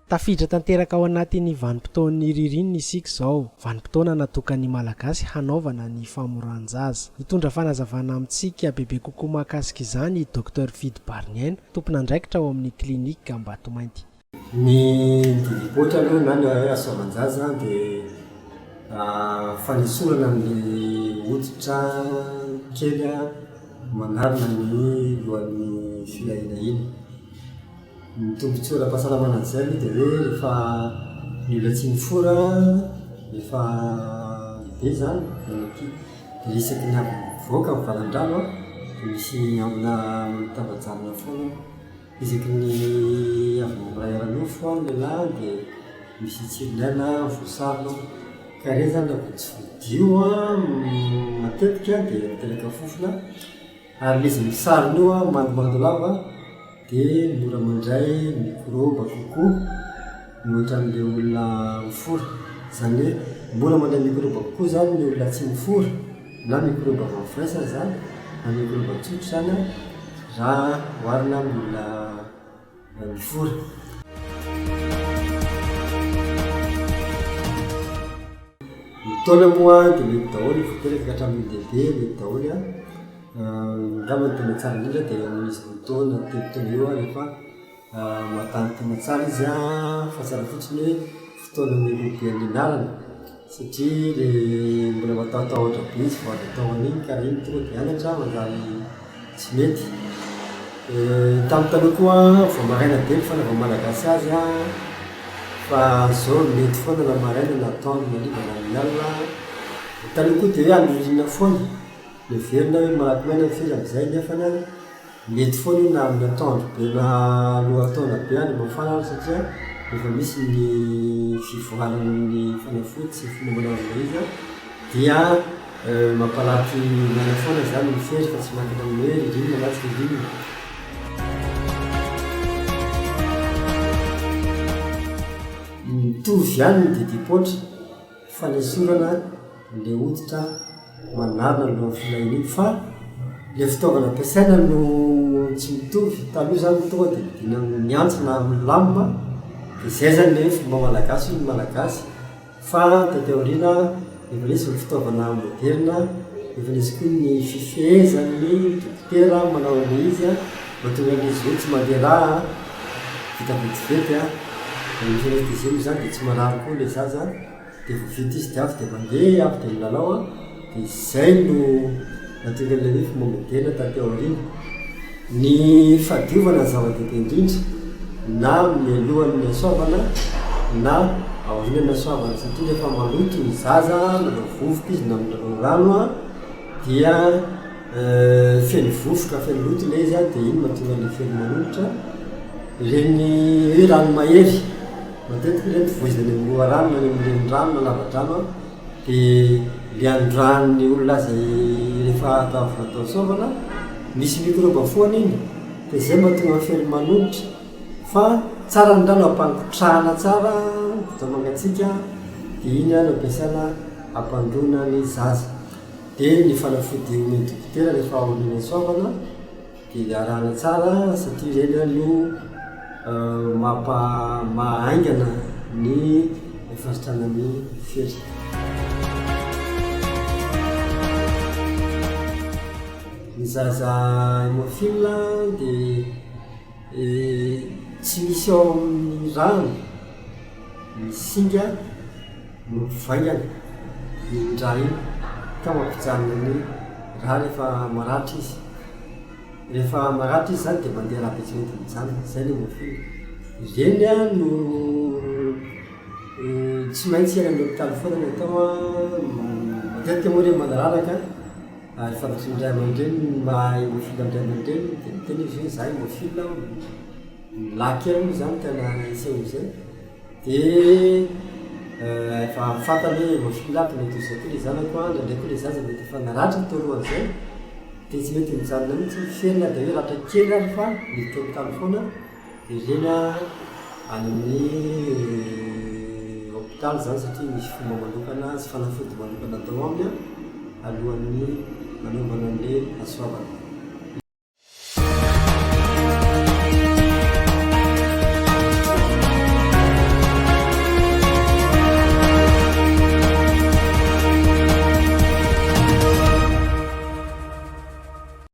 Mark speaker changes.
Speaker 1: Tafiditra tanteraka ao anatin'ny vanim-potoan'ny ririnina isika izao, vanim-potoana natokan'ny Malagasy hanaovana ny famoran-jaza. Hitondra fanazavana amintsika bebe kokoa mahakasika izany i Docteur Fidy Bariniaina, tompon'andraikitra ao amin'ny Clinique Ambatomainty.
Speaker 2: Ny didim-poitra aloha na ny hoe hasoavan-jaza dia fanesorana ny hoditra kely manarona ny lohan'ny filahiana iny. Ny tombontsoa ara-pahasalamana an'izay aloha dia hoe rehefa ny olona tsy mifora rehefa lehibe izany dia isaky ny avy mivoaka ny valan-drano an, dia misy ambina tafajanona foana. Isaky ny avy miray ara-nofo an ny lehilahy dia misy tsirin'aina voasarona. Ka ireny izany raha vao tsy voadio an matetika dia miteraka fofona. Ary ilay izy misarona io an, mandomando lava dia mora mandray mikrôba kokoa mihoatra an'ilay olona mifora. Izany hoe mora mandray mikrôba kokoa izany ny olona tsy mifora na mikrôba avy amin'ny firaisana izany na mikrôba tsotra izany an, raha oharina amin'ny olona mifora. Ny taona moa dia mety daholo, vao teraka ka hatramin'ny olon-dehibe mety daholo an. Angamba ny tena tsara indrindra dia eo amin'izy roa taona, telo taona eo rehefa mahatany tena tsara izy an, fa tsara fotsiny hoe fotoana mialoha be ny anarana satria le mbola matahotahotra be izy vao avy atao an'iny ka raha iny tonga dia hianatra manjary tsy mety. Tamin'ny taloha koa vao maraina be ny fanaovan'ny malagasy azy an, fa zao mety foana na maraina na atoandro na hariva na amin'ny alina. Ny taloha koa dia hoe andro ririnina foana, miverina hoe malaky maina ny fery amin'izay nefany an, mety foana io na amin'ny atoandro be na lohataona be andro mafana ary satria efa misy ny fivoaran'ny fanafody sy ny fomba manaovana ilay izy an, dia mampalaky maina foana izany ny fery fa tsy miankina amin'ny hoe ririnina na tsy ririnina. Mitovy ihany ny didim-poatra. Fanesorana le hoditra manarona ny lohan'ny filahiana iny fa le fitaovana ampiasaina no tsy mitovy, taloha zany tonga de vidina amin'ny antsy na amin'ny lame de zay zany le hoe fomba malagasy hoy ny malagasy fa taty aoriana efa nisy ny fitaovana moderina, efa nisy koa ny fifehezan'ny dokotera manao an'le izy an, mahatonga an'izy hoe tsy mandeha rà an, vita vetivety an. Dia misy anesthésie moa izany dia tsy marary koa ilay zaza dia vao vita izy dia avy dia mandeha, avy dia milalao an, dia izay no nahatonga an'ilay hoe fomba moderina taty aoriana. Ny fahadiovana no zava-dehibe indrindra na mialohan'ny hasoavana na aorian'ny hasoavana satria rehefa maloto ny zaza, manao vovoka izy na milalao rano an, dia feno vovoka, feno loto ilay izy an, dia iny mahatonga an'ilay fery manolotra. Ireny hoe rano mahery, matetika ireny voizina any amin'ny loharano na any amin'ny renirano na lavadrano an, dia ilay anondrahan'ny olona azy rehefa avy natao sôvana, misy mikrôba foana iny, dia izay mahatonga ny fery manolotra. Fa tsara ny rano ampangotrahana tsara, atao mangatsiaka, dia iny no ampiasaina hampandroana ny zaza. Dia ny fanafody omen'ny dokotera rehefa aorian'ny hasoavana dia arahana tsara satria ireny no mampa mahaingana ny fahasitranan'ny fery. Ny zaza hémophile dia tsy misy ao amin'ny rano ny singa mampivaingana iny rà iny ka mampijanona ny rà rehefa maratra izy. Rehefa maratra izy zany dia mandeha rà be tsy mety mijanona, zay ny hémophile. Ireny an no tsy maintsy any amin'ny hôpitaly foana ny atao an, matetika moa ireny manararaka ary fantatry ny ray aman-dreny ny maha hémophile ny ray aman-dreniny dia miteny izy hoe za hémophile aho, ny lahy kely moa zany tena isehoan'izay. Dia efa fantany hoe hémophile aho dia mety ho izay koa ilay zanako an, indraindray koa ilay zaza mety efa naratra teo alohan'izay dia tsy mety mijanona mihitsy ny fery na dia hoe ratra kely ary fa miditra hôpitaly foana dia ireny an any amin'ny hôpitaly izany satria misy fomba manokana sy fanafody manokana atao aminy an alohan'ny hanaovana an'ilay hasoavana.